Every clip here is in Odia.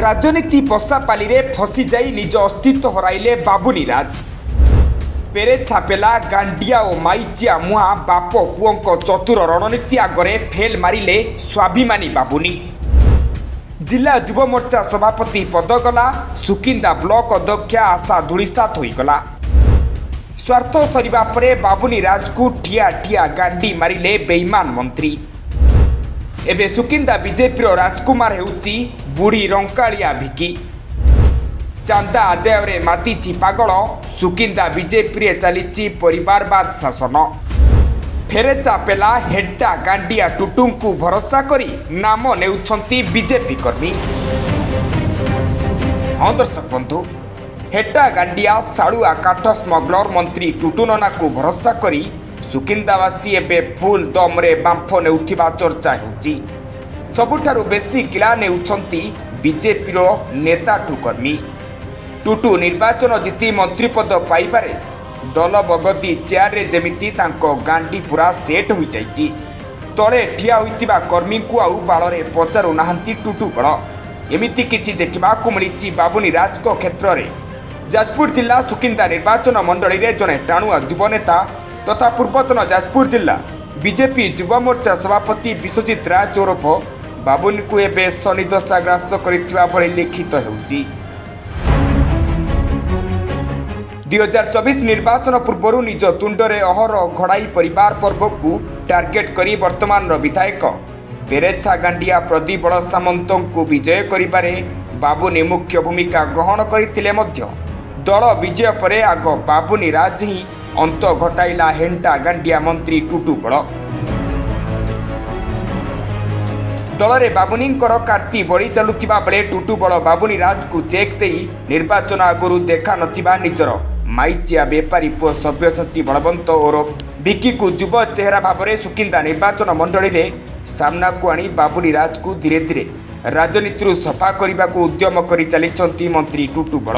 ରାଜନୀତି ପଶାପାଲିରେ ଫସିଯାଇ ନିଜ ଅସ୍ତିତ୍ୱ ହରାଇଲେ ବାବୁନି ରାଜ। ପେରେଛା ପେଲା ଗାଣ୍ଡିଆ ଓ ମାଇଚିଆ ମୁହାଁ ବାପ ପୁଅଙ୍କ ଚତୁର ରଣନୀତି ଆଗରେ ଫେଲ୍ ମାରିଲେ ସ୍ୱାଭିମାନୀ ବାବୁନି। ଜିଲ୍ଲା ଯୁବମୋର୍ଚ୍ଚା ସଭାପତି ପଦ ଗଲା, ସୁକିନ୍ଦା ବ୍ଲକ ଅଧ୍ୟକ୍ଷା ଆଶା ଧୂଳିସାତ ହୋଇଗଲା। ସ୍ୱାର୍ଥ ସରିବା ପରେ ବାବୁନି ରାଜକୁ ଠିଆ ଠିଆ ଗାଣ୍ଡି ମାରିଲେ ବେଇମାନ ମନ୍ତ୍ରୀ। ଏବେ ସୁକିନ୍ଦା ବିଜେପିର ରାଜକୁମାର ହେଉଛି ବୁଢ଼ୀ ରଙ୍କାଳିଆ ଭିକି। ଚାନ୍ଦା ଆଦାୟରେ ମାତିଛି ପାଗଳ। ସୁକିନ୍ଦା ବିଜେପିରେ ଚାଲିଛି ପରିବାରବାଦ ଶାସନ। ଫେରେଚା ପେଲା ହେଣ୍ଟା ଗାଣ୍ଡିଆ ଟୁଟୁଙ୍କୁ ଭରସା କରି ନାମ ନେଉଛନ୍ତି ବିଜେପି କର୍ମୀ। ହଁ ଦର୍ଶକ ବନ୍ଧୁ, ହେଟା ଗାଣ୍ଡିଆ ଶାଳୁଆ କାଠ ସ୍ମଗ୍ଲର ମନ୍ତ୍ରୀ ଟୁଟୁ ନନାକୁ ଭରସା କରି ସୁକିନ୍ଦାବାସୀ ଏବେ ଫୁଲ୍ ଦମରେ ବାମ୍ଫ ନେଉଥିବା ଚର୍ଚ୍ଚା ହେଉଛି। ସବୁଠାରୁ ବେଶୀ କିଳା ନେଉଛନ୍ତି ବିଜେପିର ନେତାଠୁ କର୍ମୀ। ଟୁଟୁ ନିର୍ବାଚନ ଜିତି ମନ୍ତ୍ରୀପଦ ପାଇବାରେ ଦଲ ବଗଦି ଚେୟାରରେ ଯେମିତି ତାଙ୍କ ଗାଣ୍ଡି ପୁରା ସେଟ୍ ହୋଇଯାଇଛି। ତଳେ ଠିଆ ହୋଇଥିବା କର୍ମୀଙ୍କୁ ଆଉ ବାଳରେ ପଚାରୁନାହାନ୍ତି ଟୁଟୁ ବଳ। ଏମିତି କିଛି ଦେଖିବାକୁ ମିଳିଛି ବାବୁନି ରାଜଙ୍କ କ୍ଷେତ୍ରରେ। ଯାଜପୁର ଜିଲ୍ଲା ସୁକିନ୍ଦା ନିର୍ବାଚନ ମଣ୍ଡଳୀରେ ଜଣେ ଟାଣୁଆ ଯୁବନେତା ତଥା ପୂର୍ବତନ ଯାଜପୁର ଜିଲ୍ଲା ବିଜେପି ଯୁବମୋର୍ଚ୍ଚା ସଭାପତି ବିଶ୍ୱଜିତ ରାଜ ଓରଫ ବାବୁନିକୁ ଏବେ ଶନିଦଶା ଗ୍ରାସ କରିଥିବା ଭଳି ଲିଖିତ ହେଉଛି। 2024 ନିର୍ବାଚନ ପୂର୍ବରୁ ନିଜ ତୁଣ୍ଡରେ ଅହରହ ଘଡ଼ାଇ ପରିବାର ବର୍ଗକୁ ଟାର୍ଗେଟ୍ କରି ବର୍ତ୍ତମାନର ବିଧାୟକ ପେରେଛା ଗାଣ୍ଡିଆ ପ୍ରଦୀପ ବଳ ସାମନ୍ତଙ୍କୁ ବିଜୟ କରିବାରେ ବାବୁନି ମୁଖ୍ୟ ଭୂମିକା ଗ୍ରହଣ କରିଥିଲେ ମଧ୍ୟ ଦଳ ବିଜୟ ପରେ ଆଗ ବାବୁନି ରାଜ ହିଁ ଅନ୍ତ ଘଟାଇଲା ହେଣ୍ଟା ଗାଣ୍ଡିଆ ମନ୍ତ୍ରୀ ଟୁଟୁ ବଳ। ଦଳରେ ବାବୁନିଙ୍କର କାର୍ତ୍ତି ବଢ଼ି ଚାଲୁଥିବା ବେଳେ ଟୁଟୁ ବଳ ବାବୁନି ରାଜକୁ ଚେକ୍ ଦେଇ ନିର୍ବାଚନ ଆଗରୁ ଦେଖା ନଥିବା ନିଜର ମାଇଚିଆ ବେପାରୀ ପୁଅ ସବ୍ୟସାଚୀ ବଳବନ୍ତ ଓରଫ ଭିକିକୁ ଯୁବ ଚେହେରା ଭାବରେ ସୁକିନ୍ଦା ନିର୍ବାଚନ ମଣ୍ଡଳୀରେ ସାମ୍ନାକୁ ଆଣି ବାବୁନି ରାଜକୁ ଧୀରେ ଧୀରେ ରାଜନୀତିରୁ ସଫା କରିବାକୁ ଉଦ୍ୟମ କରି ଚାଲିଛନ୍ତି ମନ୍ତ୍ରୀ ଟୁଟୁ ବଳ।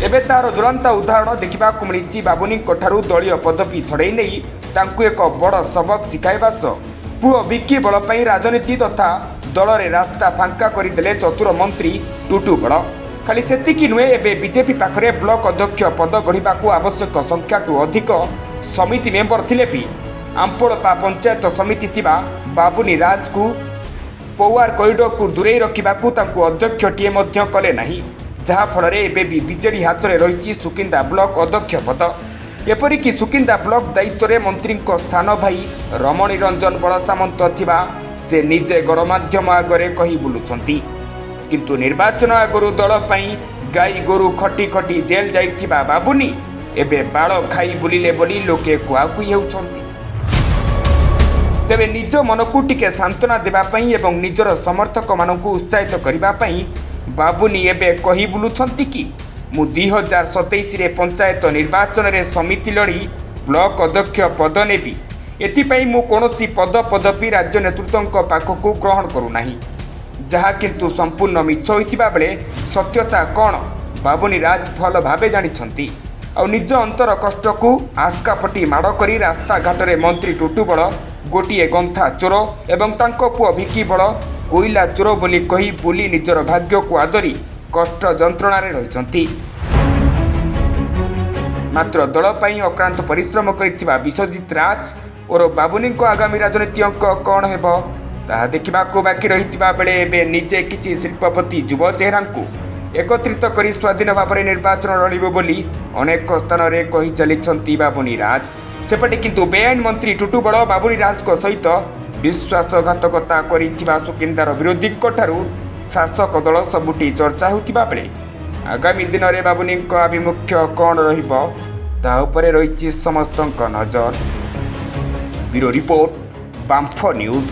ଏବେ ତାର ଜ୍ୱଳନ୍ତ ଉଦାହରଣ ଦେଖିବାକୁ ମିଳିଛି। ବାବୁନିଙ୍କ ଠାରୁ ଦଳୀୟ ପଦବୀ ଛଡ଼େଇ ନେଇ ତାଙ୍କୁ ଏକ ବଡ଼ ସବକ ଶିଖାଇବା ସହ ପୁଅ ଭିକି ବଳ ପାଇଁ ରାଜନୀତି ତଥା ଦଳରେ ରାସ୍ତା ଫାଙ୍କା କରିଦେଲେ ଚତୁର ମନ୍ତ୍ରୀ ଟୁଟୁ ବଳ। ଖାଲି ସେତିକି ନୁହେଁ, ଏବେ ବିଜେପି ପାଖରେ ବ୍ଲକ ଅଧ୍ୟକ୍ଷ ପଦ ଗଢ଼ିବାକୁ ଆବଶ୍ୟକ ସଂଖ୍ୟାଠୁ ଅଧିକ ସମିତି ମେମ୍ବର ଥିଲେ ବି ଆମ୍ପୋଳପା ପଞ୍ଚାୟତ ସମିତି ଥିବା ବାବୁନି ରାଜକୁ ପୱାର କରିଡରକୁ ଦୂରେଇ ରଖିବାକୁ ତାଙ୍କୁ ଅଧ୍ୟକ୍ଷଟିଏ ମଧ୍ୟ କଲେ ନାହିଁ, ଯାହାଫଳରେ ଏବେ ବି ବିଜେଡି ହାତରେ ରହିଛି ସୁକିନ୍ଦା ବ୍ଲକ ଅଧ୍ୟକ୍ଷ ପଦ। ଏପରିକି ସୁକିନ୍ଦା ବ୍ଲକ ଦାୟିତ୍ୱରେ ମନ୍ତ୍ରୀଙ୍କ ସାନ ଭାଇ ରମଣୀ ରଞ୍ଜନ ବଳସାମନ୍ତ ଥିବା ସେ ନିଜେ ଗଣମାଧ୍ୟମ ଆଗରେ କହି ବୁଲୁଛନ୍ତି। କିନ୍ତୁ ନିର୍ବାଚନ ଆଗରୁ ଦଳ ପାଇଁ ଗାଈ ଗୋରୁ ଖଟି ଖଟି ଜେଲ୍ ଯାଇଥିବା ବାବୁନି ଏବେ ବାଳ ଖାଇ ବୁଲିଲେ ବୋଲି ଲୋକେ କୁହାକୁହି ହେଉଛନ୍ତି। ତେବେ ନିଜ ମନକୁ ଟିକେ ସାନ୍ତ୍ୱନା ଦେବା ପାଇଁ ଏବଂ ନିଜର ସମର୍ଥକମାନଙ୍କୁ ଉତ୍ସାହିତ କରିବା ପାଇଁ ବାବୁନି ଏବେ କହି ବୁଲୁଛନ୍ତି କି ମୁଁ 2027ରେ ପଞ୍ଚାୟତ ନିର୍ବାଚନରେ ସମିତି ଲଢ଼ି ବ୍ଲକ ଅଧ୍ୟକ୍ଷ ପଦ ନେବି। ଏଥିପାଇଁ ମୁଁ କୌଣସି ପଦ ପଦବୀ ରାଜ୍ୟ ନେତୃତ୍ୱଙ୍କ ପାଖକୁ ଗ୍ରହଣ କରୁନାହିଁ, ଯାହା କିନ୍ତୁ ସମ୍ପୂର୍ଣ୍ଣ ମିଛ ହୋଇଥିବା ବେଳେ ସତ୍ୟତା କ'ଣ ବାବୁନି ରାଜ ଭଲ ଭାବେ ଜାଣିଛନ୍ତି। ଆଉ ନିଜ ଅନ୍ତର କଷ୍ଟକୁ ଆସ୍କାପଟି ମାଡ଼ କରି ରାସ୍ତାଘାଟରେ ମନ୍ତ୍ରୀ ଟୁଟୁ ବଳ ଗୋଟିଏ ଗନ୍ଥା ଚୋର ଏବଂ ତାଙ୍କ ପୁଅ ଭିକି ବଳ କୋଇଲା ଚୋର ବୋଲି କହି ବୁଲି ନିଜର ଭାଗ୍ୟକୁ ଆଦରି କଷ୍ଟ ଯନ୍ତ୍ରଣାରେ ରହିଛନ୍ତି। ମାତ୍ର ଦଳ ପାଇଁ ଅକ୍ଳାନ୍ତ ପରିଶ୍ରମ କରିଥିବା ବିଶ୍ୱଜିତ ରାଜ ଓର ବାବୁନିଙ୍କ ଆଗାମୀ ରାଜନୀତି ଅଙ୍କ କ'ଣ ହେବ, ତାହା ଦେଖିବାକୁ ବାକି ରହିଥିବା ବେଳେ ଏବେ ନିଜେ କିଛି ଶିଳ୍ପପତି ଯୁବ ଚେହେରାଙ୍କୁ ଏକତ୍ରିତ କରି ସ୍ୱାଧୀନ ଭାବରେ ନିର୍ବାଚନ ଲଢ଼ିବ ବୋଲି ଅନେକ ସ୍ଥାନରେ କହି ଚାଲିଛନ୍ତି ବାବୁନି ରାଜ। ସେପଟେ କିନ୍ତୁ ବେଆଇନ ମନ୍ତ୍ରୀ ଟୁଟୁ ବଳ ବାବୁନି ରାଜଙ୍କ ସହିତ ବିଶ୍ୱାସଘାତକତା କରିଥିବା ସୁକିନ୍ଦାର ବିରୋଧୀଙ୍କଠାରୁ ଶାସକ ଦଳ ସବୁଠି ଚର୍ଚ୍ଚା ହେଉଥିବା ବେଳେ ଆଗାମୀ ଦିନରେ ବାବୁନିଙ୍କ ଆଭିମୁଖ୍ୟ କ'ଣ ରହିବ, ତାହା ଉପରେ ରହିଛି ସମସ୍ତଙ୍କ ନଜର। ବ୍ୟୁରୋ ରିପୋର୍ଟ, ବାମ୍ଫ ନ୍ୟୁଜ୍।